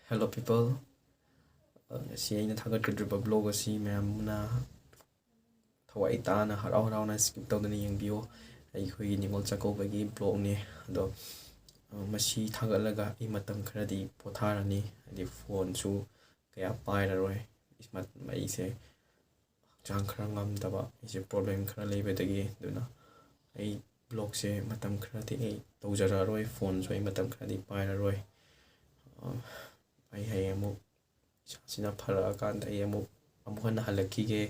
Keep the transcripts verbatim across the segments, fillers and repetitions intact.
Hello people, ꯉꯁꯤ ꯑꯩꯅ ꯊꯥꯒꯠꯀꯗꯧꯔꯤꯕ vlog ꯑꯁꯤ ꯃꯌꯥꯝꯅ ꯊꯋꯥꯏ ꯇꯥꯅ ꯍꯔꯥꯎ ꯍꯔꯥꯎꯅ skip ꯇꯧꯗꯅ ꯌꯦꯡꯕꯤꯌꯨ꯫ ꯑꯩꯈꯣꯏꯒꯤ ꯅꯤꯉꯣꯜ ꯆꯥꯛꯀꯧꯕꯒꯤ vlogꯅꯤ꯫ ꯑꯗꯣ, ꯑ, ꯃꯁꯤ ꯊꯥꯒꯠꯂꯒ ꯑꯩ ꯃꯇꯝ ꯈꯔꯗꯤ ꯄꯣꯊꯥꯔꯅꯤ, ꯍꯥꯏꯗꯤ phoneꯁꯨ ꯀꯌꯥ ꯄꯥꯏꯔꯔꯣꯏ꯫ ꯏꯁ-, ꯃ-, ꯑꯩꯁꯦ ꯍꯛꯆꯥꯡ ꯈꯔ ꯉꯝꯗꯕ, ꯑꯩꯁꯦ problem ꯈꯔ ꯂꯩꯕꯗꯒꯤ꯫ ꯑꯗꯨꯅ ꯑꯩ vlogꯁꯦ ꯃꯇꯝ ꯈꯔꯗꯤ ꯑꯩ ꯇꯧꯖꯔꯛꯑꯔꯣꯏ, phoneꯁꯨ ꯑꯩ ꯃꯇꯝ ꯈꯔꯗꯤ ꯄꯥꯏꯔꯔꯣꯏ꯫ ꯑ, ꯑꯩ ꯍꯌꯦꯡ ꯑꯃꯨꯛ ꯏꯁꯥꯁꯤꯅ ꯐꯔꯛꯑꯀꯥꯟꯗ ꯑꯩ ꯑꯃꯨꯛ, ꯑꯃꯨꯛ ꯍꯟꯅ ꯍꯜꯂꯛꯈꯤꯒꯦ꯫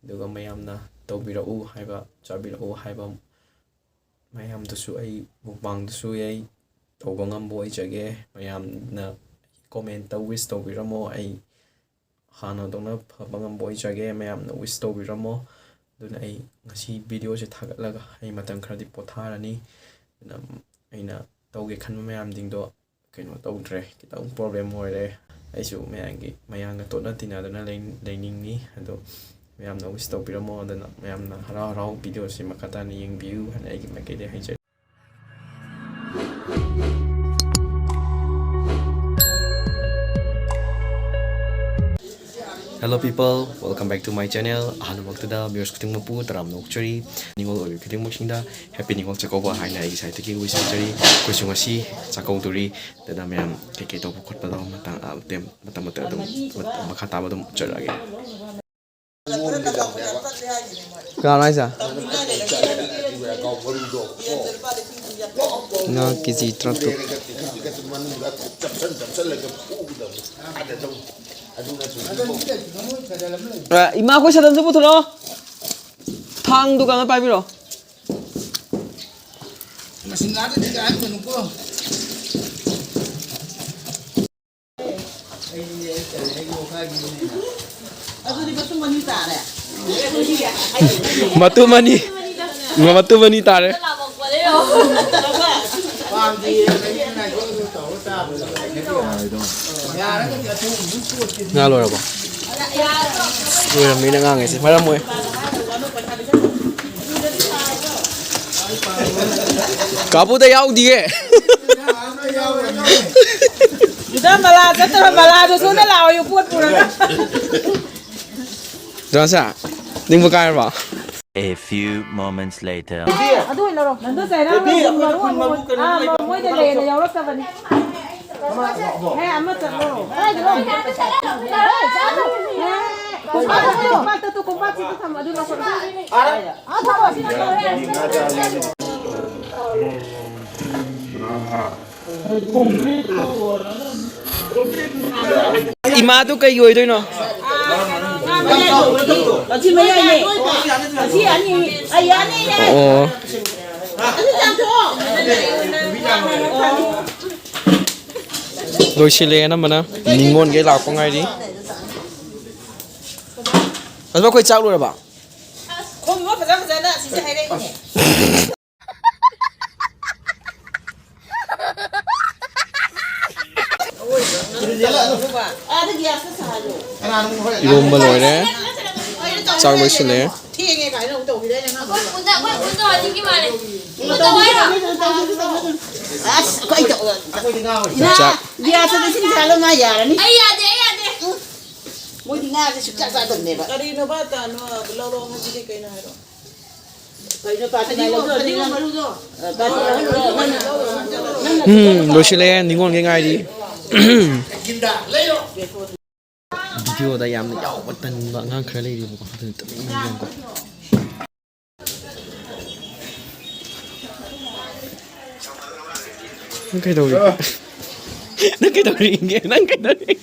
ꯑꯗꯨꯒ ꯃꯌꯥꯝꯅ ꯇꯧꯕꯤꯔꯛꯎ ꯍꯥꯏꯕ, ꯆꯥꯕꯤꯔꯛꯎ ꯍꯥꯏꯕ ꯃꯌꯥꯝꯗꯨꯁꯨ ꯑꯩ mukbangꯗꯨꯁꯨ ꯑꯩ ꯇꯧꯕ ꯉꯝꯕ ꯑꯣꯏꯖꯒꯦ꯫ ꯃꯌꯥꯝꯅ commentꯇ wish ꯇꯧꯕꯤꯔꯝꯃꯣ꯫ ꯑꯩ ꯍꯥꯟꯅꯗꯧꯅ ꯐꯕ ꯉꯝꯕ ꯑꯣꯏꯖꯒꯦ꯫ ꯃꯌꯥꯝꯅ wish ꯇꯧꯕꯤꯔꯝꯃꯣ꯫ ꯑꯗꯨꯅ ꯑꯩ ꯉꯁꯤ videoꯁꯦ ꯊꯥꯒꯠꯂꯒ ꯑꯩ ꯃꯇꯝ ꯈꯔꯗꯤ ꯄꯣꯊꯥꯔꯅꯤ꯫ ꯑꯗꯨꯅ ꯑꯩꯅ ꯇꯧꯒꯦ ꯈꯟꯕ ꯃꯌꯥꯝꯁꯤꯡꯗꯣ ꯀꯩꯅꯣ ꯇꯧꯗ꯭ꯔꯦ, ꯈꯤꯇꯪ problem ꯑꯣꯏꯔꯦ꯫ ꯑꯩꯁꯨ ꯃꯌꯥꯝꯒꯤ, ꯃꯌꯥꯝꯒ ꯇꯣꯠꯅ ꯇꯤꯟꯅꯗꯅ ꯂꯩ-, ꯂꯩꯅꯤꯡꯉꯤ꯫ ꯑꯗꯣ ꯃꯌꯥꯝꯅ wish ꯇꯧꯕꯤꯔꯝꯃꯣ꯫ ꯑꯗꯨꯅ ꯃꯌꯥꯝꯅ ꯍꯔꯥꯎ ꯍꯔꯥꯎ videoꯁꯤ ꯃꯈꯥ ꯇꯥꯅ ꯌꯦꯡꯕꯤꯌꯨ ꯍꯥꯏꯅ ꯑꯩꯒꯤ ꯃꯥꯏꯀꯩꯗꯒꯤ ꯍꯥꯏꯖꯔꯤ꯫ Hello people, welcome back to my channel. ꯑꯍꯥꯟꯕꯃꯛꯇꯗ viewers ꯈꯨꯗꯤꯡꯃꯛꯄꯨ ꯇꯔꯥꯝꯅ ꯑꯣꯛꯆꯔꯤ꯫ ꯅꯤꯉꯣꯜ ꯑꯣꯏꯕꯤ ꯈꯨꯗꯤꯡꯃꯛꯁꯤꯡꯗ happy ꯅꯤꯉꯣꯜ ꯆꯥꯛꯀꯧꯕ ꯍꯥꯏꯅ ꯑꯩꯒꯤ sideꯇꯒꯤ wish ꯇꯧꯖꯔꯤ꯫ ꯑꯩꯈꯣꯏꯁꯨ ꯉꯁꯤ ꯆꯥꯛꯀꯧꯗꯣꯔꯤ꯫ ꯑꯗꯨꯅ ꯃꯌꯥꯝ ꯀꯩꯀꯩ ꯇꯧꯕ ꯈꯣꯠꯄꯗꯣ ꯃꯇꯥꯡ, ꯑ, ꯃꯇꯦꯝ-, ꯃꯇꯝ ꯃꯇꯝ ꯑꯗꯨꯝ ꯃꯈꯥ ꯇꯥꯕ ꯑꯗꯨꯝ ꯎꯠꯆꯔꯛꯑꯒꯦ꯫ ꯀꯅꯥꯅꯣ ꯍꯥꯏꯁꯦ? ꯉꯥ ꯀꯦ ꯖꯤ ꯇꯔꯥꯇꯔꯨꯛ꯫ ꯑ, ꯏꯃꯥ, ꯑꯩꯈꯣꯏ ꯁꯗꯟꯁꯨ ꯄꯨꯊꯣꯔꯛꯑꯣ꯫ ꯊꯥꯡꯗꯨꯒ ꯑꯃ ꯄꯥꯏꯕꯤꯔꯣ꯫ ꯃꯁꯤꯡ ꯂꯥꯛꯇꯗꯤ ꯀꯥꯏ ꯍꯟꯒꯅꯨꯀꯣ꯫ ꯑꯗꯨꯗꯤ ꯃꯇꯨꯝ ꯑꯅꯤ ꯇꯥꯔꯦ꯫ ꯃꯇꯨꯝ ꯑꯅꯤ꯫ ꯃꯇꯨꯝ ꯑꯅꯤ ꯇꯥꯔꯦ꯫ ꯄꯥꯝꯗꯦ, ꯌꯥꯔꯒꯗꯤ ꯑꯊꯣꯡꯕꯗꯨ ꯇꯣꯠꯀꯦ꯫ ꯉꯥ ꯂꯣꯏꯔꯕꯣ? ꯂꯣꯏꯔꯝꯃꯦꯅ ꯉꯥꯡꯉꯤꯁꯦ ꯃꯔꯝ ꯑꯣꯏ꯫ ꯀꯥꯕꯨꯗ ꯌꯥꯎꯗꯤꯌꯦ꯫ ꯌꯨꯗꯥ ꯃꯂꯥ ꯅꯠꯇ꯭ꯔ ꯃꯂꯥꯗꯣ ꯁꯣꯝꯗ ꯂꯥꯛꯑꯣꯌꯨ, ꯄꯣꯠ ꯄꯨꯔꯒ꯫ ꯖꯣꯟꯁꯟ, ꯅꯤꯡꯕ ꯀꯥꯏꯔꯕꯣ? A few moments later. ꯑꯗꯨ ꯑꯣꯏꯅ ꯂꯧꯔꯣ꯫ ꯅꯟꯗꯨ ꯆꯩꯔꯥ ꯕꯦꯕꯤ, ꯑꯩꯈꯣꯏ ꯃꯔꯨ ꯈꯨꯟ ꯑꯃꯨꯛ ꯃꯕꯨꯛ ꯀꯩꯅꯣ ꯑꯥ, ꯂꯩꯕ ꯃꯣꯏꯗ ꯂꯩꯌꯦꯅ ꯌꯥꯎꯔꯛꯇꯕꯅꯤ꯫ ꯍꯦ, ꯑꯃ ꯆꯠꯂꯣ꯫ ꯀꯣꯝꯄꯥꯛꯇ ꯇꯨ, ꯀꯣꯝꯄꯥꯛꯁꯤꯗ ꯊꯝꯃꯣ, ꯑꯗꯨ ꯂꯧꯈꯠꯂꯣ꯫ ꯏꯃꯥꯗꯨ ꯀꯩꯒꯤ ꯑꯣꯏꯗꯣꯏꯅꯣ? ꯑꯁꯤ ꯃꯌꯥꯏꯅꯦ꯫ ꯑꯁꯤ ꯑꯅꯤ, ꯑꯩ ꯑꯅꯤꯅꯦ꯫ ꯑꯣ꯫ ꯑꯁꯤ ꯆꯥꯝꯊꯣꯛꯑꯣ꯫ ꯂꯣꯏꯁꯤꯜꯂꯦ ꯑꯅꯝꯕꯅ꯫ ꯅꯤꯉꯣꯜꯈꯩ ꯂꯥꯛꯄ ꯉꯥꯏꯔꯤ꯫ ꯑꯗꯣ ꯑꯩꯈꯣꯏ ꯆꯥꯛ ꯂꯣꯏꯔꯕ? ꯈꯣꯝꯃꯣ ꯐꯖ ꯐꯖꯅ, ꯑꯁꯤꯁꯦ ꯍꯥꯏꯔꯛꯏꯅꯦ꯫ ꯑꯥꯗ ꯒ꯭ꯌꯥꯁꯇ ꯁꯥꯍꯜꯂꯣ꯫ ꯏꯔꯣꯝꯕ ꯂꯣꯏꯔꯦ꯫ ꯆꯥꯛ ꯂꯣꯏꯁꯤꯜꯂꯦ꯫ ꯊꯦꯡꯉꯦ ꯀꯥꯏꯅ ꯑꯃꯨꯛ ꯇꯧꯈꯤꯗꯥꯏꯅꯦ ꯑꯉꯥꯡꯗꯣ? ꯑꯩꯈꯣꯏ ꯄꯨꯟꯅ, ꯑꯩꯈꯣꯏ ꯄꯨꯟꯅ ꯇꯧꯍꯟꯅꯤꯡꯉꯤ ꯃꯥꯜꯂꯦ꯫ ꯄꯨꯟꯅ ꯇꯧ ꯍꯥꯏꯔꯣ? ꯑꯁ, ꯑꯩꯈꯣꯏ ꯇꯧ-, ꯑꯩꯈꯣꯏꯗꯤ ꯉꯥ ꯑꯣꯏꯅ ꯏꯃꯥ, ꯆꯥꯛ꯫ ꯒ꯭ꯌꯥꯁꯇ ꯏꯁꯤꯡ ꯁꯥꯍꯜꯂꯣ, ꯃꯥ ꯌꯥꯔꯅꯤ꯫ ꯑꯩ ꯌꯥꯗꯦ, ꯑꯩ ꯌꯥꯗꯦ꯫ ꯃꯣꯏꯗꯤ ꯉꯥꯁꯦ ꯁꯨꯡꯆꯥ ꯆꯥꯗꯕꯅꯦꯕ꯫ ꯀꯔꯤꯅꯣꯕ ꯇꯥꯅꯣ? ꯂꯧꯔꯣ, ꯉꯁꯤꯗꯤ ꯀꯩꯅꯣ ꯍꯥꯏꯔꯣ? ꯀꯩꯅꯣ ꯄꯥꯇꯤ ꯃꯥꯏ ꯂꯧꯖꯔꯗꯤ ꯅꯪ, ꯑ, ꯄꯥꯇꯤ ꯂꯧꯍꯜꯂꯣ, ꯅꯪ, ꯅꯪ, ꯅꯪ ꯎꯝ, ꯂꯣꯏꯁꯤꯜꯂꯦ꯫ ꯅꯤꯉꯣꯜꯒꯤ ꯉꯥꯏꯔꯤ꯫ ꯚꯤꯗꯤꯑꯣꯗ ꯌꯥꯝꯅ ꯌꯥꯎꯕ ꯇꯟꯕ ꯑꯉꯥꯡ ꯈꯔ ꯂꯩꯔꯤꯕꯀꯣ, ꯑꯗꯨꯅ ꯇꯨꯃꯤꯟꯅ ꯌꯦꯡꯉꯨꯀꯣ꯫ ꯅꯪ ꯀꯩꯗꯧꯔꯤ? ꯅꯪ ꯀꯩꯗꯧꯔꯤꯒꯦ? ꯅꯪ ꯀꯩꯗꯧꯔꯤ?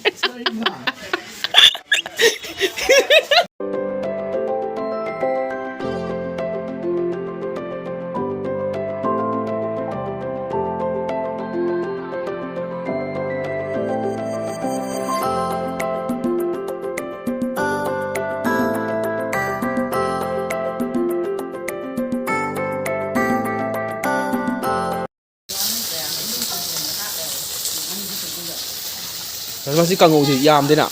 ꯃꯁꯤ ꯀꯥꯡꯉꯧꯁꯤ ꯌꯥꯝꯗꯦꯅ꯫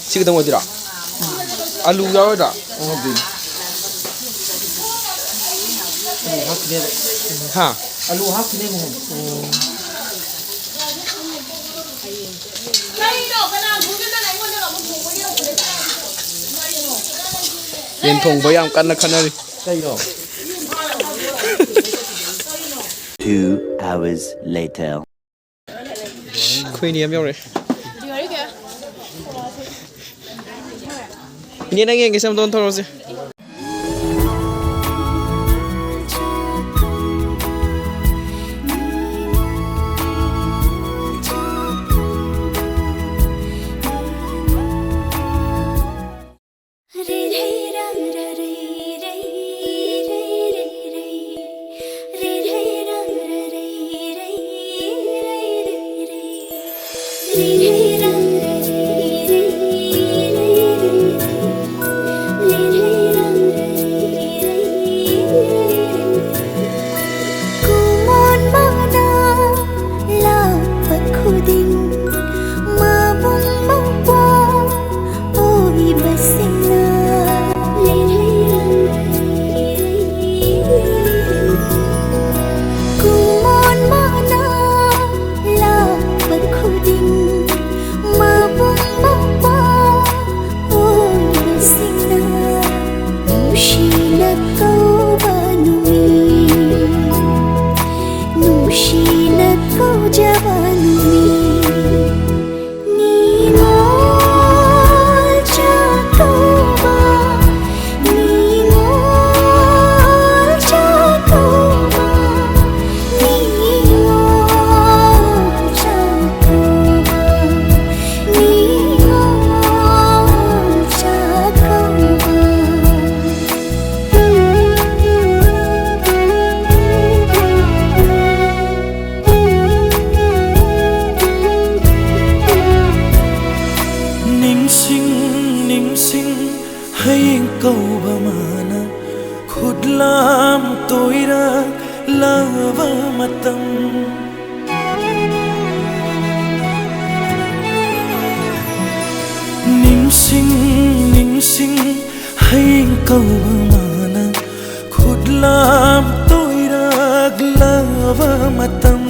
ꯁꯤ ꯈꯤꯇꯪ ꯑꯣꯏꯗꯣꯏꯔꯣ? ꯑꯂꯨ ꯌꯥꯎꯔꯣꯏꯗ꯭ꯔꯣ? ꯍꯥ? ꯑꯂꯨ ꯍꯥꯞꯈꯤꯅꯦꯕ꯫ ꯌꯦꯟ ꯊꯣꯡꯕ ꯌꯥꯝ ꯀꯟꯅ ꯈꯟꯅꯔꯤ꯫ ꯀꯩꯅꯣ? Two hours later. ꯑꯩꯈꯣꯏ ꯏꯅꯦ ꯑꯃ ꯌꯧꯔꯛꯑꯦ꯫ ꯏꯅꯦ, ꯅꯪ ꯌꯦꯡꯒꯦꯁꯦ ꯑꯝꯇ ꯑꯣꯟꯊꯣꯔꯛꯑꯣꯁꯦ꯫ ꯈꯨꯗꯤꯡ ꯃꯕꯨꯡ ꯃꯧꯄ꯭ꯋꯥ ꯑꯣꯏꯕꯁꯤꯡꯅ ꯀꯨꯃꯣꯟ ꯃꯥꯅ ꯂꯥꯛꯄ ꯈꯨꯗꯤꯡ ꯃꯕꯨꯡ ꯃꯧꯄ꯭ꯋꯥ ꯑꯣꯏꯕꯁꯤꯡꯅ ꯅꯨꯡꯁꯤꯅ ꯀꯧꯕ ꯅꯨꯃꯤꯠ, ꯅꯨꯡꯁꯤꯅ ꯀꯧꯖꯕ ꯅꯨꯃꯤꯠ꯫ ꯅꯤꯉꯣꯜ ꯆꯥꯛꯀꯧꯕ, ꯅꯤꯉꯣꯜ ꯆꯥꯛꯀꯧꯕ, ꯅꯤꯉꯣꯜ ꯆꯥꯛꯀꯧꯕ, ꯅꯤꯉꯣꯜ ꯆꯥꯛꯀꯧꯕ꯫ ꯅꯤꯡꯁꯤꯡ, ꯅꯤꯡꯁꯤꯡ, ꯍꯌꯦꯡ ꯀꯧꯕ ꯃꯥꯅ ꯈꯨꯠ ꯂꯥꯝꯇꯣꯏꯔꯛꯂꯕ ꯃꯇꯝ꯫ ꯅꯤꯡꯁꯤꯡ, ꯅꯤꯡꯁꯤꯡ, ꯍꯌꯦꯡ ꯀꯧꯕ ꯃꯥꯅ ꯈꯨꯠ ꯂꯥꯝꯇꯣꯏꯔꯛꯂꯕ ꯃꯇꯝ꯫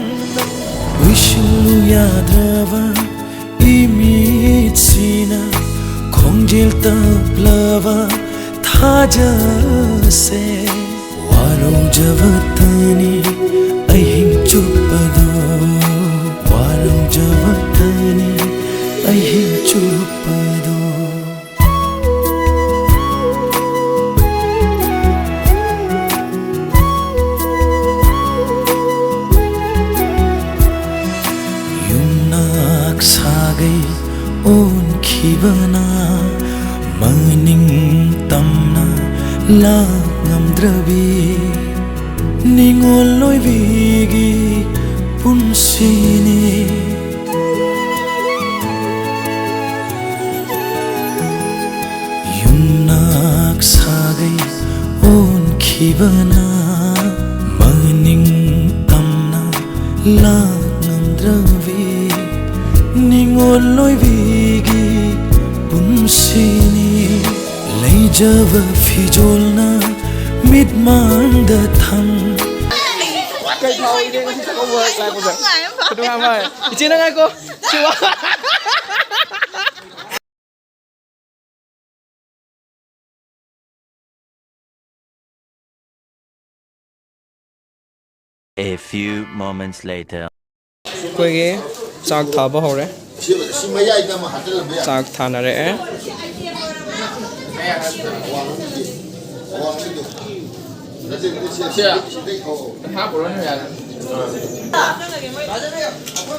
ꯎꯏꯁꯤꯜꯂꯨ ꯌꯥꯗ꯭ꯔꯕ ꯏꯃꯤꯠꯁꯤꯅ ꯈꯣꯡꯖꯦꯜ ꯇꯞꯂꯕ ꯊꯥꯖꯁꯦ꯫ ꯋꯥꯔꯧꯖꯕꯇꯅꯤ ꯑꯍꯤꯡ ꯆꯨꯞꯄꯗꯣ, ꯋꯥꯔꯧꯖꯕꯇꯅꯤ ꯑꯍꯤꯡ ꯆꯨꯞꯄꯗꯣ꯫ ꯌꯨꯝꯅꯥꯛ ꯁꯥꯒꯩ ꯑꯣꯟꯈꯤꯕꯅ ꯃꯅꯤꯡ ꯇꯝꯅ ꯂꯥꯛ ꯉꯝꯗ꯭ꯔꯕꯤ ꯅꯤꯉꯣꯜ ꯑꯣꯏꯕꯤꯒꯤ ꯄꯨꯟꯁꯤꯅꯤ꯫ ꯌꯨꯝꯅꯥꯛ ꯁꯥꯒꯩ ꯑꯣꯟꯈꯤꯕꯅ ꯃꯅꯤꯡ ꯇꯝꯅ ꯂꯥꯛ ꯉꯝꯗ꯭ꯔꯕꯤ ꯅꯤꯉꯣꯜ ꯑꯣꯏꯕꯤꯒꯤ ꯄꯨꯟꯁꯤꯅꯤ꯫ ꯂꯩꯖꯕ ꯐꯤꯖꯣꯜꯅ ꯃꯤꯠꯃꯥꯡꯗ ꯊꯝ꯫ ꯀꯩ ꯐꯥꯎꯔꯤꯒꯦ ꯉꯁꯤ ꯆꯥꯛꯀꯧꯕ ꯂꯥꯛꯄꯁꯦ? ꯅꯨꯡꯉꯥꯏ ꯑꯃ ꯐꯥꯎꯔꯦ꯫ ꯏꯆꯦ, ꯅꯪ ꯉꯥꯏꯈꯣ꯫ ꯁꯤ ꯋꯥ- A few moments later. ꯑꯩꯈꯣꯏꯒꯤ ꯆꯥꯛ ꯊꯥꯕ ꯍꯧꯔꯦ꯫ ꯆꯥꯛ ꯊꯥꯅꯔꯛꯑꯦ꯫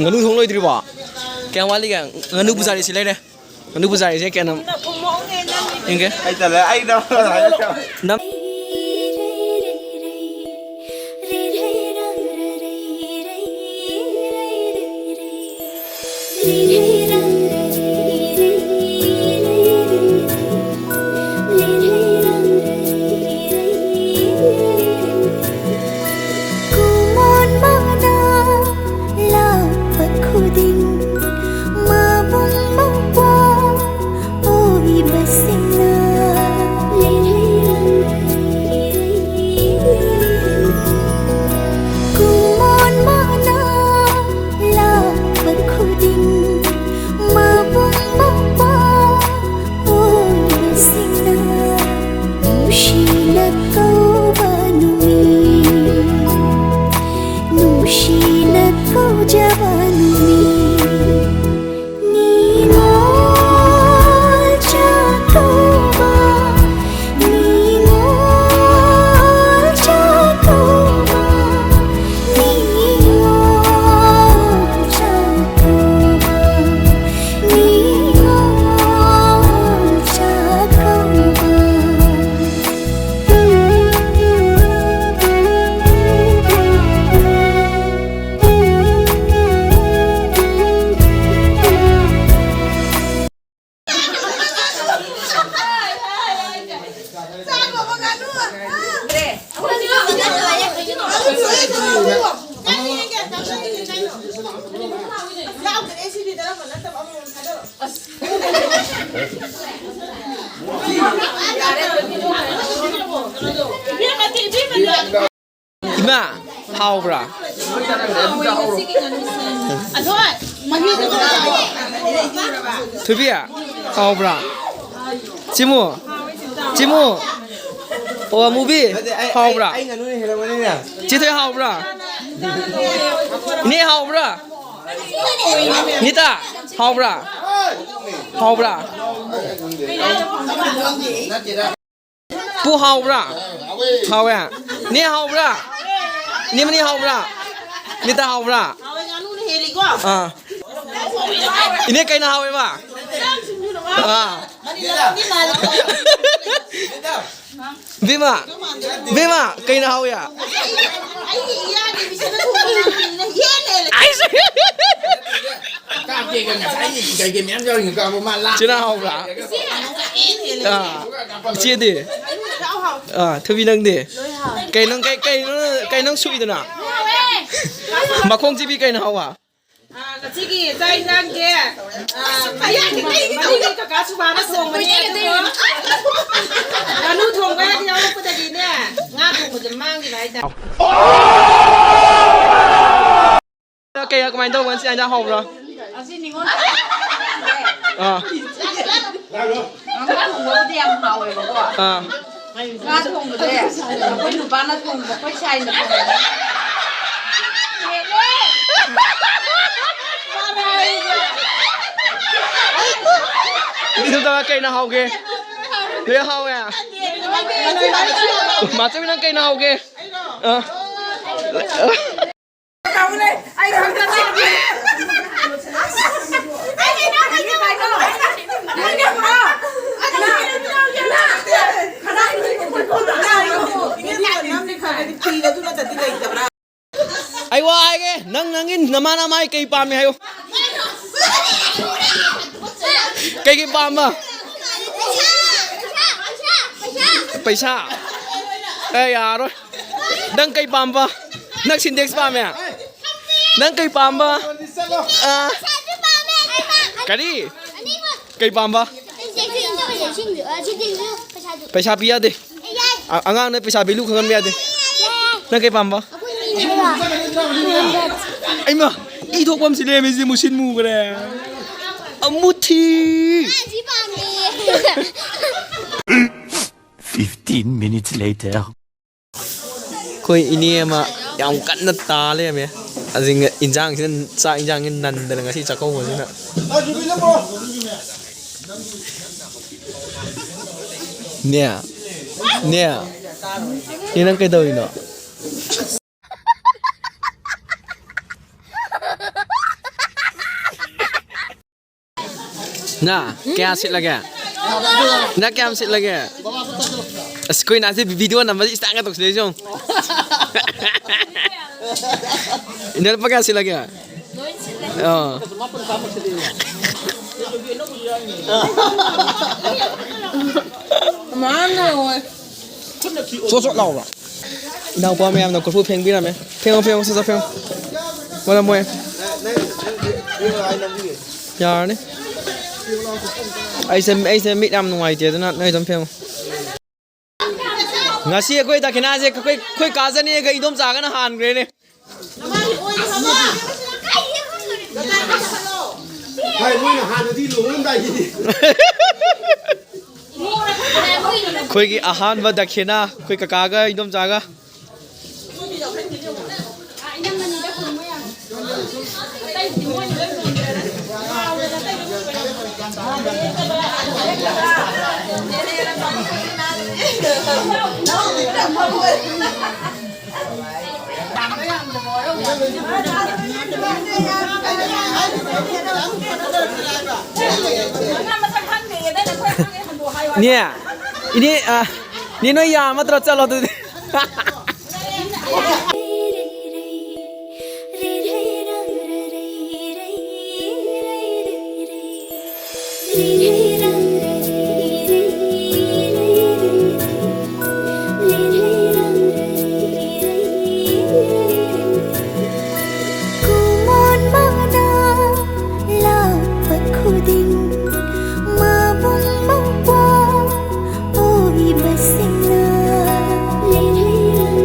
ꯉꯥꯅꯨ ꯊꯣꯡ ꯂꯣꯏꯗ꯭ꯔꯤꯕꯣ? ꯀꯌꯥꯝ ꯋꯥꯠꯂꯤꯒꯦ? ꯉꯥꯅꯨ ꯄꯨꯖꯥꯔꯤ ꯁꯤ ꯂꯩꯔꯦ꯫ ꯉꯥꯅꯨ ꯄꯨꯖꯥꯔꯤꯁꯦ ꯀꯌꯥꯝ ꯌꯦꯡꯒꯦ? ꯑꯩ ꯇꯜꯂꯦ, ꯑꯩ ꯅꯝ- ꯅꯝ- ꯀꯨꯃꯣꯟ ꯃꯥꯅ ꯂꯥꯛꯄ ꯈꯨꯗꯤꯡ ꯃꯕꯨꯡ ꯃꯧꯄ꯭ꯋꯥ ꯑꯣꯏꯕꯁꯤꯡꯅ ꯀꯨꯃꯣꯟ ꯃꯥꯅ ꯂꯥꯛꯄ ꯈꯨꯗꯤꯡ ꯍꯥꯎꯕ꯭ꯔꯥ? ꯊꯣꯏꯕꯤ, ꯍꯥꯎꯕ꯭ꯔꯥ? ꯆꯤꯃꯨ, ꯆꯤꯃꯨ, ꯑꯣ, ꯑꯃꯨꯕꯤ, ꯍꯥꯎꯕ꯭ꯔꯥ? ꯆꯤꯊꯣꯏ, ꯍꯥꯎꯕ꯭ꯔꯥ? ꯏꯅꯦ, ꯍꯥꯎꯕ꯭ꯔꯥ? ꯅꯤꯇꯥ, ꯍꯥꯎꯕ꯭ꯔꯥ? ꯍꯥꯎꯕ꯭ꯔꯥ? ꯄꯨ, ꯍꯥꯎꯕ꯭ꯔꯥ? ꯍꯥꯎꯋꯦ꯫ ꯅꯦ, ꯍꯥꯎꯕ꯭ꯔꯥ? ꯏꯅꯦ ꯃꯅꯤ, ꯍꯥꯎꯕ꯭ꯔꯥ? ꯅꯤꯇꯥ, ꯍꯥꯎꯕ꯭ꯔꯥ? ꯑꯥ꯫ ꯏꯅꯦ, ꯀꯩꯅ ꯍꯥꯎꯋꯦꯕ? ꯑꯥ꯫ ꯕꯤꯃꯥ, ꯕꯤꯃꯥ, ꯀꯩꯅ ꯍꯥꯎꯋꯦ? ꯑꯩꯁꯦ꯫ ꯀꯥꯞꯀꯦꯒ ꯉꯁꯥꯏ ꯀꯩꯀꯩ ꯃꯌꯥꯝ ꯌꯥꯎꯔꯤ ꯀꯥꯞꯄ ꯃꯥ ꯂꯥꯛ ꯆꯤꯅꯥ ꯍꯥꯎꯕ꯭ꯔꯥ? ꯑꯥ꯫ ꯏꯆꯦꯗꯤ? ꯑꯥ, ꯊꯣꯏꯕꯤ, ꯅꯪꯗꯤ? ꯀꯩ ꯅꯪ ꯀꯩ, ꯀꯩꯅꯣ, ꯀꯩ ꯅꯪ ꯁꯨꯏꯗꯅ? ꯃꯈꯣꯡ ꯆꯤꯕꯤ ꯀꯩꯅ ꯍꯥꯎꯕ? ꯑꯥ, ꯉꯁꯤꯒꯤ ꯆꯥꯛ ꯏꯟꯖꯥꯡꯁꯦ, ꯑꯥ, ꯃꯔꯤꯒꯤ ꯀꯀꯥ ꯁꯨꯕꯥꯅ ꯊꯣꯡꯕꯅꯦ, ꯑꯗꯨꯒ ꯉꯥꯅꯨ ꯊꯣꯡꯕ ꯍꯦꯛ ꯌꯥꯎꯔꯛꯄꯗꯒꯤꯅꯦ, ꯉꯥ ꯊꯣꯡꯕꯁꯦ ꯃꯥꯡꯈꯤꯕ ꯍꯥꯏꯇꯥꯔꯦ꯫ ꯀꯩ, ꯀꯃꯥꯏꯅ ꯇꯧꯕ ꯉꯁꯤ ꯏꯟꯖꯥꯡ ꯍꯥꯎꯕ꯭ꯔꯣ? ꯑꯥ꯫ ꯉꯥ ꯊꯣꯡꯕꯕꯨꯗꯤ ꯌꯥꯝ ꯍꯥꯎꯋꯦꯕꯀꯣ꯫ ꯑꯥ꯫ ꯉꯥ ꯊꯣꯡꯕꯁꯦ ꯑꯩꯈꯣꯏ ꯅꯨꯄꯥꯅ ꯊꯣꯡꯕ, ꯑꯩꯈꯣꯏ ꯁꯥꯏꯅ ꯊꯣꯡꯕ꯫ ꯏꯟꯗꯣꯝꯆꯥ, ꯀꯩꯅ ꯍꯥꯎꯒꯦ? ꯂꯣꯏ ꯍꯥꯎꯋꯦ꯫ ꯃꯥꯆꯧꯕꯤ, ꯅꯪ ꯀꯩꯅ ꯍꯥꯎꯒꯦ? ꯑꯥ꯫ ꯑꯩ ꯋꯥ ꯍꯥꯏꯒꯦ, ꯅꯪ ꯅꯪꯒꯤ ꯅꯃꯥ ꯅꯃꯥꯏ ꯀꯩ ꯄꯥꯝꯃꯤ ꯍꯥꯏꯌꯨ꯫ ꯀꯩꯀꯩ ꯄꯥꯝꯕ? ꯄꯩꯁꯥ? ꯑꯦ, ꯌꯥꯔꯣꯏ꯫ ꯅꯪ ꯀꯩ ꯄꯥꯝꯕ? ꯅꯪ ꯁꯤꯟꯇꯦꯛꯁ ꯄꯥꯝꯃꯦ? ꯅꯪ ꯀꯩ ꯄꯥꯝꯕ? ꯑꯥ꯫ ꯀꯔꯤ? ꯀꯩ ꯄꯥꯝꯕ? ꯄꯩꯁꯥ ꯄꯤ ꯌꯥꯗꯦ꯫ ꯑ-, ꯑꯉꯥꯡꯅ ꯄꯩꯁꯥ ꯚꯦꯂꯨ ꯈꯪꯍꯟꯕ ꯌꯥꯗꯦ꯫ ꯅꯪ ꯀꯩ ꯄꯥꯝꯕ? ꯑꯩꯃ, ꯏ ꯊꯣꯛꯄ ꯑꯃꯁꯤ ꯂꯩꯔꯝꯃꯤꯁꯤꯗꯤ ꯃꯨꯁꯤꯟ ꯃꯨꯈ꯭ꯔꯦ꯫ ꯑꯃꯨꯊꯤ꯫ Fifteen minutes later. ꯑꯩꯈꯣꯏ ꯏꯅꯦ ꯑꯃ ꯌꯥꯝ ꯀꯟꯅ ꯇꯥ ꯂꯩꯔꯝꯃꯦ꯫ ꯑꯁꯤ ꯏꯟꯖꯥꯡꯁꯤꯅ, ꯆꯥꯛ ꯏꯟꯖꯥꯡꯁꯤ ꯅꯟꯗꯅ ꯉꯁꯤ ꯆꯥꯛꯀꯧꯕꯁꯤꯅ꯫ ꯅꯦ, ꯅꯦ, ꯅꯦ, ꯅꯪ ꯀꯩꯗꯧꯔꯤꯅꯣ? ꯅ ꯀꯌꯥ ꯁꯤꯠꯂꯒꯦ? ꯅ ꯀꯌꯥꯝ ꯁꯤꯠꯂꯒꯦ? ꯑꯁ, ꯑꯩꯈꯣꯏ ꯅꯍꯥꯟꯁꯦ ꯚꯤꯗꯤꯑꯣ ꯅꯝꯕꯁꯦ ꯏꯁꯇꯥꯏꯜꯒ ꯇꯧꯁꯤꯜꯂꯛꯏꯁꯦ ꯌꯦꯡꯉꯨ꯫ ꯏꯟꯗꯤꯌꯥ ꯂꯨꯄꯥ ꯀꯌꯥ ꯁꯤꯠꯂꯒꯦ? ꯑꯥ꯫ ꯃꯥꯅ ꯑꯣꯏ꯫ ꯁꯣꯠ ꯁꯣꯠ ꯂꯥꯎꯕ꯭ꯔꯥ? ꯏꯅꯥꯎꯄꯥ ꯃꯌꯥꯝꯅ ꯀꯣꯔꯐꯨ ꯐꯦꯡꯕꯤꯔꯝꯃꯦ꯫ ꯐꯦꯡꯉꯣ, ꯐꯦꯡꯉꯣ, ꯁꯠ ꯁꯠ ꯐꯦꯡꯉꯣ꯫ ꯃꯣꯏꯅ ꯃꯣꯏ꯫ ꯌꯥꯔꯅꯤ꯫ ꯑꯩꯁꯦ, ꯑꯩꯁꯦ ꯃꯤꯠ ꯌꯥꯝ ꯅꯨꯡꯉꯥꯏꯇꯦ, ꯑꯗꯨꯅ ꯅꯣꯏ ꯑꯗꯨꯝ ꯐꯦꯡꯉꯣ꯫ ꯉꯁꯤ ꯑꯩꯈꯣꯏ ꯗꯈꯤꯅꯥꯁꯦ ꯑꯩꯈꯣꯏ, ꯑꯩꯈꯣꯏ ꯀꯥ ꯖꯅꯦꯒ ꯏꯗꯣꯝꯆꯥꯒꯅ ꯍꯥꯟꯈ꯭ꯔꯦꯅꯦ꯫ ꯚꯥꯏ, ꯃꯣꯏꯅ ꯍꯥꯟꯅꯗꯤ ꯂꯨꯍꯣꯡꯉꯝꯗꯥꯏꯒꯤꯗꯤ꯫ ꯑꯩꯈꯣꯏꯒꯤ ꯑꯍꯥꯟꯕ ꯗꯈꯤꯅꯥ, ꯑꯩꯈꯣꯏ ꯀꯀꯥꯒ ꯏꯗꯣꯝꯆꯥꯒ꯫ ꯅꯦ, ꯏꯅꯦ, ꯑ, ꯅꯦ, ꯅꯣꯏ ꯌꯥꯝꯃꯗ꯭ꯔꯣ? ꯆꯠꯂꯣ ꯑꯗꯨꯗꯤ꯫ ꯀꯨꯃꯣꯟ ꯃꯥꯅ ꯂꯥꯛꯄ ꯈꯨꯗꯤꯡ ꯃꯕꯨꯡ ꯃꯧꯄ꯭ꯋꯥ ꯑꯣꯏꯕꯁꯤꯡꯅ ꯂꯩꯔꯩꯔꯝ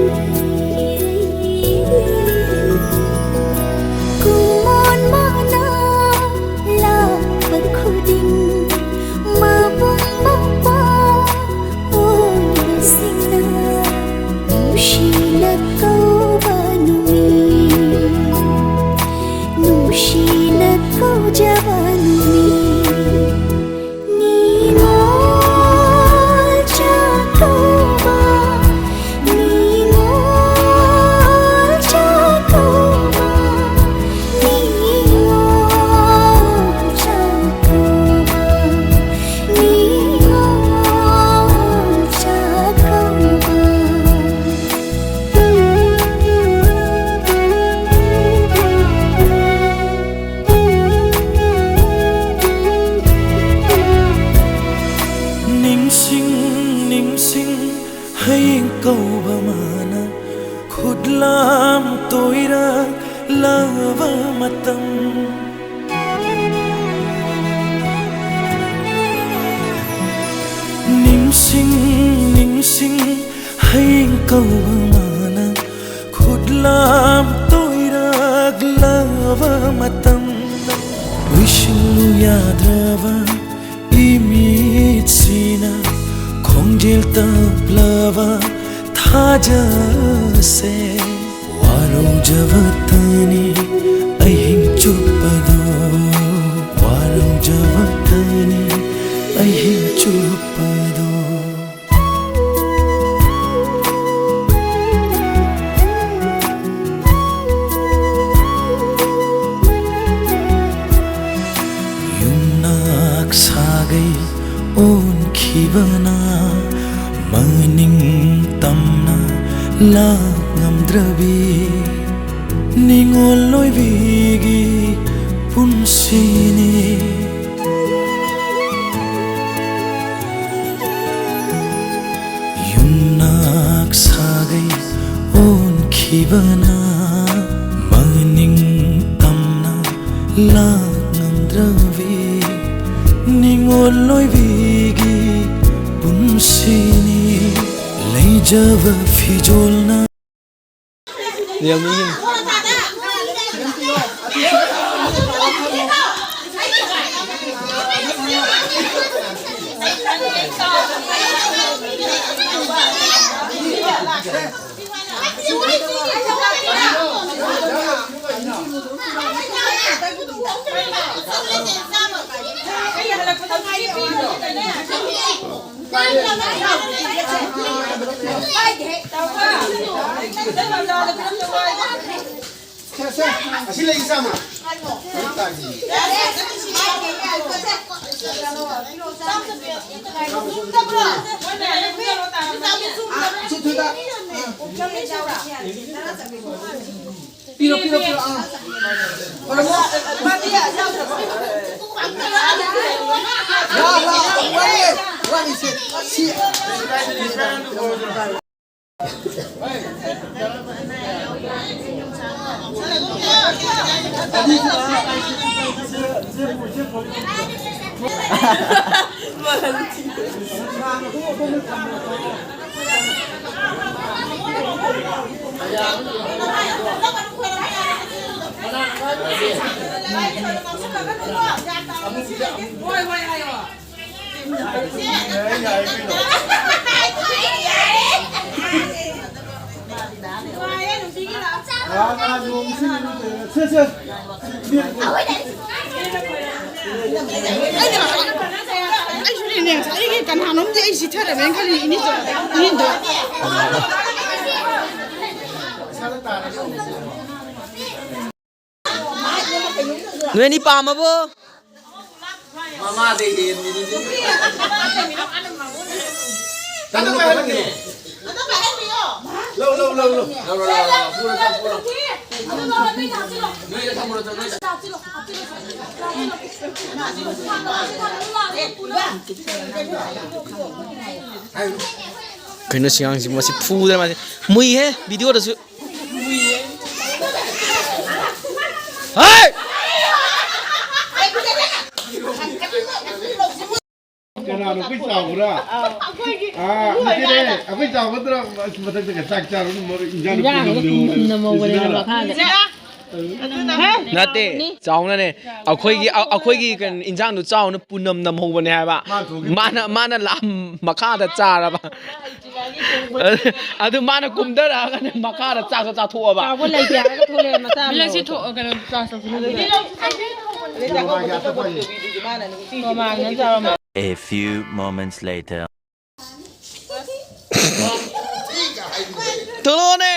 ꯃꯇꯝ꯫ ꯅꯤꯡꯁꯤꯡ, ꯅꯤꯡꯁꯤꯡ, ꯍꯌꯦꯡ ꯀꯧꯕ ꯃꯥꯅ ꯈꯨꯠꯂꯥꯝ ꯇꯣꯏꯔꯛꯂꯕ ꯃꯇꯝꯗ, ꯂꯣꯏꯁꯤꯜꯂꯨ ꯌꯥꯗ꯭ꯔꯕ ꯏꯃꯤꯠꯁꯤꯅ ꯈꯣꯡꯖꯦꯜ ꯇꯞꯂꯕ ꯊꯥꯖꯁꯦ꯫ ꯋꯥꯔꯧꯖꯕꯇꯅꯤ ꯑꯍꯤꯡ ꯆꯨꯞꯄꯗꯣ, ꯋꯥꯔꯧꯖꯕꯇꯅꯤ ꯑꯍꯤꯡ ꯆꯨꯞꯄꯗꯣ꯫ ꯌꯨꯝꯅꯥꯛ ꯁꯥꯒꯩ ꯑꯣꯟꯈꯤꯕꯅ ꯃꯅꯤꯡ ꯇꯝꯅ ꯂꯥꯛ ꯉꯝꯗ꯭ꯔꯕꯤ ꯅꯤꯉꯣꯜ ꯑꯣꯏꯕꯤꯒꯤ ꯄꯨꯟꯁꯤꯅꯤ꯫ ꯌꯨꯝꯅꯥꯛ ꯁꯥꯒꯩ ꯑꯣꯟꯈꯤꯕꯅ ꯃꯅꯤꯡ ꯇꯝꯅ ꯂꯥꯛ ꯉꯝꯗ꯭ꯔꯕꯤ ꯅꯤꯉꯣꯜ ꯑꯣꯏꯕꯤꯒꯤ ꯄꯨꯟꯁꯤꯅꯤ꯫ ꯂꯩꯖꯕ ꯐꯤꯖꯣꯜꯅ ꯌꯥꯝ ꯃꯤ꯫ ꯁꯦ, ꯁꯦ, ꯑꯁꯤ ꯂꯩ, ꯆꯥꯝꯃ꯫ ꯑꯁꯤ ꯊꯨꯗ꯫ ꯄꯤꯔꯣ, ꯄꯤꯔꯣ, ꯄꯤꯔꯣ, ꯑꯥ꯫ ꯂꯥ, ꯂꯥ, ꯋꯥꯠꯂꯤ, ꯋꯥꯠꯂꯤ, ꯁꯦ, ꯁꯤ꯫ ꯑꯩꯁꯨꯅꯦ, ꯉꯁꯥꯏꯗꯒꯤ ꯀꯅꯥꯅꯣꯝꯗꯤ ꯑꯩ ꯆꯤꯠꯊꯔꯝꯃꯦꯅ ꯈꯜꯂꯤ, ꯏꯅꯤꯗꯣ, ꯏꯅꯤꯗꯣ꯫ ꯅꯣꯏ ꯑꯅꯤ ꯄꯥꯝꯃꯕꯣ? ꯃꯃꯥꯗꯩ ꯍꯦꯟꯕꯤꯅꯤ꯫ ꯀꯩꯅꯣ ꯄꯥꯏꯍꯟꯕꯤꯌꯣ꯫ ꯂꯧ, ꯂꯧ, ꯂꯧ, ꯂꯧ꯫ ꯂꯧꯔꯣ, ꯂꯧꯔꯣ, ꯂꯧꯔꯣ꯫ ꯄꯨꯔꯣ, ꯆꯠꯂꯣ, ꯄꯨꯔꯣ꯫ ꯅꯣꯏꯗ ꯊꯝꯃꯨꯔꯣ, ꯆꯠꯂꯣ, ꯅꯣꯏꯗ꯫ ꯀꯩꯅꯣ ꯁꯤ ꯑꯉꯥꯡꯁꯤ, ꯃꯁꯤ ꯐꯨꯗꯅ ꯃꯥꯁꯦ ꯃꯨꯏꯍꯦ, ꯚꯤꯗꯤꯑꯣꯗꯁꯨ꯫ ꯍꯩ! ꯀꯅꯥꯅꯣ ꯑꯩꯈꯣꯏ ꯆꯥꯎꯕ꯭ꯔꯥ? ꯑꯥ, ꯅꯠꯇꯦꯅꯦ, ꯑꯩꯈꯣꯏ ꯆꯥꯎꯒꯗ꯭ꯔꯥ? ꯑꯁ, ꯃꯊꯛꯇꯒ ꯆꯥꯛ ꯆꯥꯔꯨꯅꯨ, ꯃꯔꯨ ꯏꯟꯖꯥꯡꯗꯣ ꯏꯟꯖꯥꯡꯗꯣ ꯄꯨꯅꯝ ꯄꯨꯅꯝ ꯂꯩꯍꯧꯕꯅꯦ꯫ ꯂꯩꯍꯧꯕꯅꯦ ꯁꯤꯗꯅ꯫ ꯃꯈꯥꯗ꯫ ꯅꯠꯇꯦ, ꯆꯥꯎꯅꯅꯦ꯫ ꯑꯩꯈꯣꯏꯒꯤ, ꯑ-, ꯑꯩꯈꯣꯏꯒꯤ ꯀꯩꯅꯣ, ꯏꯟꯖꯥꯡꯗꯣ ꯆꯥꯎꯅ ꯄꯨꯅꯝ ꯅꯝꯍꯧꯕꯅꯦ ꯍꯥꯏꯕ꯫ ꯃꯥ ꯊꯣꯡꯉꯤ꯫ ꯃꯥꯅ, ꯃꯥꯅ ꯂꯥꯝ-, ꯃꯈꯥꯗ ꯆꯥꯔꯕ꯫ ꯑꯗꯨ ꯃꯥꯅ ꯀꯨꯝꯊꯔꯛꯑꯒꯅꯦ ꯃꯈꯥꯗ ꯆꯥꯛꯁꯨ ꯆꯥꯊꯣꯛꯑꯕ꯫ ꯆꯥꯎꯕ ꯂꯩꯇꯦ ꯍꯥꯏꯔꯒ ꯊꯣꯛꯂꯛꯑꯦ ꯃꯆꯥ ꯑꯃ꯫ ꯃꯤꯂꯛꯁꯤ ꯊꯣꯛ-, ꯀꯩꯅꯣ, ꯆꯥꯔꯖ ꯇꯧꯁꯤꯜꯂꯨ꯫ ꯃꯃꯥꯡꯗ ꯆꯥꯕ ꯃꯥꯜꯂꯦ꯫ A few moments later. ꯊꯣꯛꯂꯛꯑꯣꯅꯦ꯫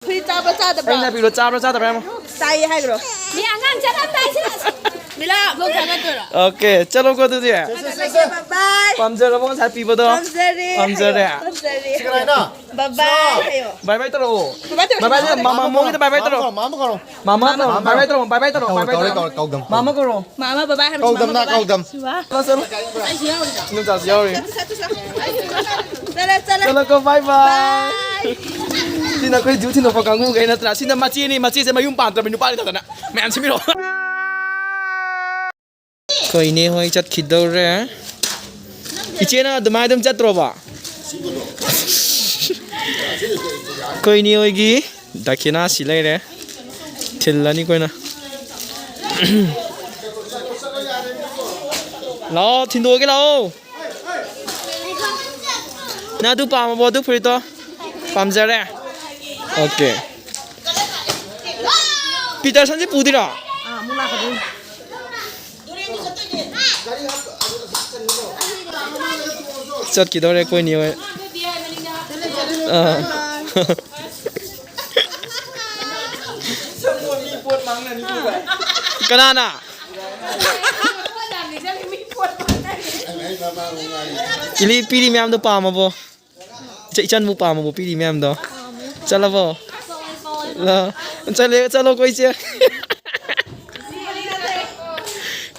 ꯍꯨꯏ ꯆꯥꯕ꯭ꯔꯥ ꯆꯥꯗꯕ꯭ꯔꯥ? ꯑꯩꯅ ꯍꯥꯏꯕꯤꯔꯣ, ꯆꯥꯕ꯭ꯔꯥ ꯆꯥꯗꯕ꯭ꯔꯥ ꯍꯥꯏꯃꯣ? ꯆꯥꯏꯌꯦ ꯍꯥꯏꯈ꯭ꯔꯣ꯫ ꯃꯤ ꯑꯉꯥꯡ ꯆꯠꯂꯝꯗꯥꯏꯁꯤꯗ꯫ ꯃꯤꯂꯥ, vlog ꯊꯥꯒꯠꯇꯣꯏꯔꯣ? ꯑꯣꯀꯦ, ꯆꯠꯂꯣ ꯀꯣ ꯑꯗꯨꯗꯤ꯫ ꯕꯥꯏ ꯕꯥꯏ꯫ ꯄꯥꯝꯖꯔꯕꯣ ꯉꯁꯥꯏ ꯄꯤꯕꯗꯣ? ꯄꯥꯝꯖꯔꯦ꯫ ꯄꯥꯝꯖꯔꯦ꯫ ꯄꯥꯝꯖꯔꯦ꯫ ꯁꯤ ꯀꯅꯥꯅꯣ? ꯕꯥꯏ ꯕꯥꯏ ꯍꯥꯏꯌꯣ꯫ ꯕꯥꯏ ꯕꯥꯏ ꯇꯧꯔꯛꯑꯣ꯫ ꯕꯥꯏ ꯕꯥꯏ ꯇꯧꯔꯛꯑꯣ꯫ ꯕꯥꯏ ꯕꯥꯏ ꯇꯧꯔꯛꯑꯣ꯫ ꯃꯥꯃꯥ ꯃꯣꯏꯒꯤꯗ ꯕꯥꯏ ꯕꯥꯏ ꯇꯧꯔꯛꯑꯣ꯫ ꯃꯥꯃꯥ ꯀꯧꯔꯣ꯫ ꯃꯥꯃꯥ ꯇꯧꯔꯛꯑꯣ꯫ ꯕꯥꯏ ꯕꯥꯏ ꯇꯧꯔꯛꯑꯣ꯫ ꯕꯥꯏ ꯕꯥꯏ ꯇꯧꯔꯛꯑꯣ꯫ ꯀꯧ-, ꯕꯥꯏ ꯕꯥꯏ ꯀꯧ-, ꯇꯧꯔꯛꯑꯣ꯫ ꯀꯧꯗꯝ꯫ ꯃꯥꯃꯥ ꯀꯧꯔꯣ꯫ ꯃꯥꯃꯥ ꯕꯥꯏ ꯕꯥꯏ ꯍꯥꯏꯕ꯫ ꯀꯧꯗꯝꯅ ꯃꯥꯃꯥ ꯕꯥꯏ꯫ ꯀꯧꯗꯝ꯫ ꯁꯤꯕꯥ꯫ ꯀꯧꯗꯝ꯫ ꯑꯩꯁꯨ ꯌꯥꯎꯔꯤꯗ꯫ ꯏꯅꯣꯝꯆꯥꯁꯨ ꯌꯥꯎꯔꯤ꯫ ꯆꯠꯂꯣ, ꯆꯠꯂꯣ꯫ ꯆꯠꯂꯣꯀꯣ, ꯕꯥꯏ ꯕꯥꯏ꯫ ꯕꯥꯏ꯫ ꯁꯤꯅ ꯑꯩꯈꯣꯏ ꯖꯨ ꯊꯤꯟꯗꯣꯛꯄ ꯀꯥꯡꯕꯨꯈꯩ ꯅꯠꯇ꯭ꯔꯥ? ꯁꯤꯅ ꯃꯆꯦꯅꯤ, ꯃꯆꯦꯁꯦ ꯃꯌꯨꯝ ꯄꯥꯟꯗ꯭ꯔꯕ ꯅꯨꯄꯥꯅꯤ ꯇꯧꯗꯅ꯫ ꯃꯌꯥꯝ ꯁꯤꯟꯕꯤꯔꯣ꯫ ꯑꯩꯈꯣꯏ ꯏꯅꯦ ꯍꯣꯏ ꯆꯠꯈꯤꯗꯧꯔꯦ꯫ ꯏꯆꯦꯅ ꯑꯗꯨꯃꯥꯏꯅ ꯑꯗꯨꯝ ꯆꯠꯇ꯭ꯔꯣꯕ? ꯑꯩꯈꯣꯏ ꯏꯅꯦ ꯍꯣꯏꯒꯤ ꯗꯈꯤꯅꯥ ꯁꯤ ꯂꯩꯔꯦ꯫ ꯊꯤꯜꯂꯅꯤ ꯑꯩꯈꯣꯏꯅ꯫ ꯂꯥꯛꯑꯣ, ꯊꯤꯟꯗꯣꯛꯑꯒꯦ ꯂꯥꯛꯑꯣ꯫ ꯅꯪ ꯑꯗꯨ ꯄꯥꯝꯃꯕꯣ, ꯑꯗꯨ ꯐꯨꯔꯤꯠꯇꯣ? ꯄꯥꯝꯖꯔꯦ꯫ ꯑꯣꯀꯦ꯫ ꯄꯤꯇꯔꯁꯟꯁꯦ ꯄꯨꯗꯣꯏꯔꯣ? ꯑꯥ, ꯑꯃꯨꯛ ꯂꯥꯛꯀꯗꯣꯏꯅꯤ꯫ ꯆꯠꯈꯤꯗꯧꯔꯦ ꯑꯩꯈꯣꯏ ꯅꯦ ꯍꯣꯏ꯫ ꯑꯥ꯫ ꯀꯅꯥꯅ? ꯏꯂꯤ ꯄꯤꯔꯤ ꯃꯌꯥꯝꯗꯣ ꯄꯥꯝꯃꯕꯣ? ꯏꯆ-, ꯏꯆꯟꯕꯨ ꯄꯥꯝꯃꯕꯨ ꯄꯤꯔꯤ ꯃꯌꯥꯝꯗꯣ? ꯆꯠꯂꯕꯣ? ꯂ-, ꯆꯠꯂꯦ, ꯆꯠꯂꯣꯀꯣ ꯏꯆꯦ꯫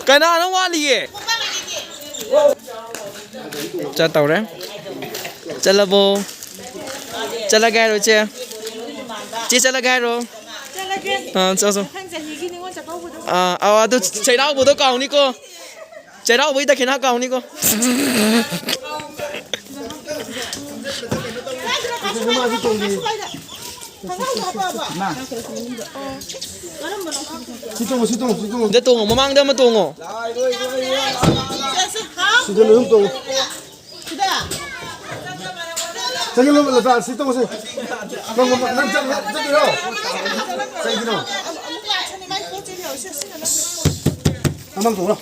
ꯀꯅꯥꯅꯣ ꯋꯥꯠꯂꯤꯌꯦ? ꯆꯠꯇꯧꯔꯦ꯫ ꯆꯠꯂꯕꯣ? ꯆꯠꯂꯒꯦ ꯍꯥꯏꯔꯣ ꯏꯆꯦ? ꯏꯆꯦ ꯆꯠꯂꯒꯦ ꯍꯥꯏꯔꯣ? ꯆꯠꯂꯒꯦ꯫ ꯑꯥ, ꯆꯠꯂꯣ, ꯆꯠꯂꯣ꯫ ꯃꯊꯪ ꯆꯍꯤꯒꯤ ꯅꯤꯉꯣꯜ ꯆꯥꯛꯀꯧꯕꯗꯣ꯫ ꯑꯥ, ꯑꯥ, ꯑꯗꯨ ꯆꯩꯔꯥꯎꯕꯗꯣ ꯀꯥꯎꯅꯤꯀꯣ꯫ ꯆꯩꯔꯥꯎꯕꯒꯤ ꯗꯈꯤꯅꯥ ꯀꯥꯎꯅꯤꯀꯣ꯫ ꯁꯤ ꯇꯣꯡꯉꯣ, ꯁꯤ ꯇꯣꯡꯉꯣ, ꯁꯤ ꯇꯣꯡꯉꯣ꯫ ꯑꯝꯇ ꯇꯣꯡꯉꯣ, ꯃꯃꯥꯡꯗ ꯑꯃ ꯇꯣꯡꯉꯣ꯫ ꯁꯤꯗ ꯂꯣꯏ ꯇꯣꯡꯉꯣ꯫ ꯆꯪꯁꯤꯜꯂꯣ, ꯂꯇꯥ, ꯁꯤ ꯇꯧꯁꯦ꯫ ꯅꯪ, ꯅꯪ ꯆꯠ-, ꯆꯠꯇꯣꯏꯔꯣ? ꯀꯩꯒꯤꯅꯣ? ꯑꯃ ꯇꯧꯔꯣ꯫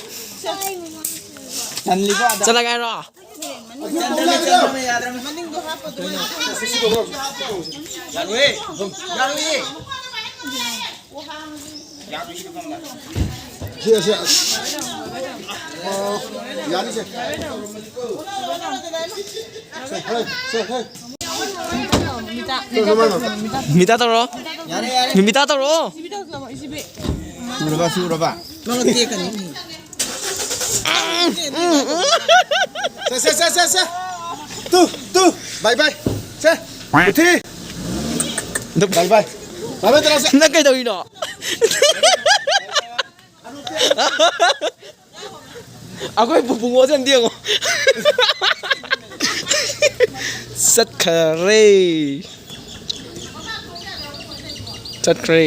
ꯆꯠꯂꯒꯦ ꯍꯥꯏꯔꯣ? ꯁꯤ ꯇꯧꯔꯣ꯫ ꯌꯥꯔꯣꯏꯌꯦ꯫ ꯌꯥꯔꯣꯏꯌꯦ꯫ ꯁꯦ, ꯁꯦ꯫ ꯑꯣ, ꯌꯥꯅꯤ, ꯁꯦ꯫ ꯁꯦ, ꯍꯦ, ꯁꯦ, ꯍꯦ꯫ ꯃꯤꯇꯥ ꯇꯧꯔꯣ꯫ ꯃꯤꯇꯥ ꯇꯧꯔꯣ꯫ ꯎꯔꯕ, ꯁꯤ ꯎꯔꯕ? ꯁꯦ, ꯁꯦ, ꯁꯦ, ꯁꯦ, ꯁꯦ꯫ ꯇꯨ, ꯇꯨ, bye bye꯫ ꯁꯦ, ꯎꯊꯤ꯫ Bye bye꯫ Bye bye ꯇꯧꯔꯁꯦ꯫ ꯅꯪ ꯀꯩꯗꯧꯔꯤꯅꯣ? ꯑꯩꯈꯣꯏ ꯄꯨꯄꯨ ꯉꯣꯁꯦ ꯑꯝꯇ ꯌꯦꯡꯉꯣ꯫ ꯆꯠꯈꯔꯦ꯫ ꯆꯠꯈ꯭ꯔꯦ꯫